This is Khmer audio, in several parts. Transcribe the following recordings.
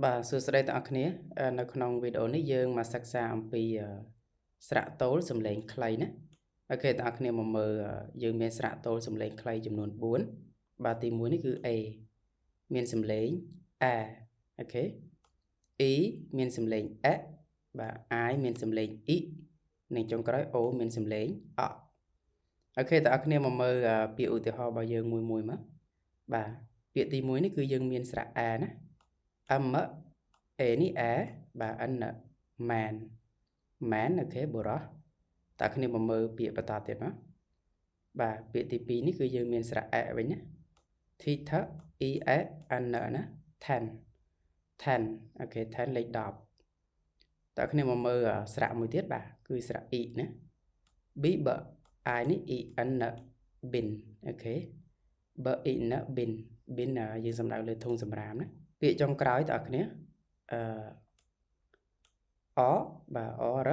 បាទសួស្តីទាំងអស់គ្នានៅក្នុងវីដេអូនេះយើងមកសិក្សាអំពីស្រៈទោលសំឡេងខ្លីណា OK ទាំងអស់គ្នាមកមើលយើងមានស្រៈទោលសំឡេងខ្លីចំនួន4បាទទី1នេះគឺ A មានសំឡេង A OK E មានសំឡេង អ បាទ I មានសំឡេង I និងចុងក្រោយ O មានសំឡេង អ OK ទាំងអស់គ្នាមកមើលពាក្យឧទាហរណ៍របស់យើងមួយមួយមកបាទពាក្យទី1នេះគឺយើងមានស្រៈ A ណា M A នេះ A បាទ N man man OK បុរសតើគ្នាមកមើលពាក្យបន្តទៀតមកបាទពាក្យទី2នេះគឺយើងមានស្រៈ អ វិញណា T T E A N ណា ten 10 OK 10លេខ10តើគ្នាមកមើលស្រៈមួយទៀតបាទគឺស្រៈ E ណា B B I នេះ E N bin OK B E N bin bin យើងសំដៅលើធុងសម្រាមណាពាក្យចុងក្រោយតើគ្នាអឺអបាទអរ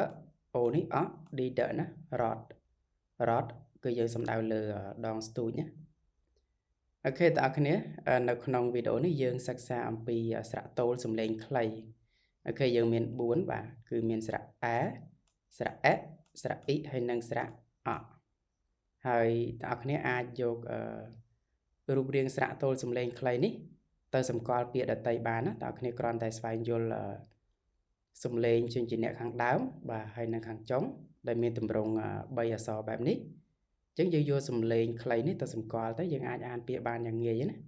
អូនេះអ D ដណា rod rod គឺយើងសំដៅលើដងស្ទូចណា OK តើអ្នកគ្នានៅក្នុងវីដេអូនេះយើងសិក្សាអំពីស្រៈទោលសំឡេងខ្លី OK យើងមាន4បាទគឺមានស្រៈ អ ស្រៈ អ ស្រៈ អ៊ីហើយនិងស្រៈ អហើយតើអ្នកគ្នាអាចយករូបរាងស្រៈទោលសំឡេងខ្លីនេះទៅសម្គាល់ពាក្យដតីបានណាតើគ្នាគ្រាន់តែស្វែងយល់សំឡេងជាជាអ្នកខាងដើមបាទហើយនិងខាងចុងដែលមានទម្រង់3អក្សរបែបនេះអញ្ចឹងយើងយកសំឡេងខ្លីនេះទៅសម្គាល់ទៅយើងអាចអានពាក្យបានយ៉ាងងាយណា។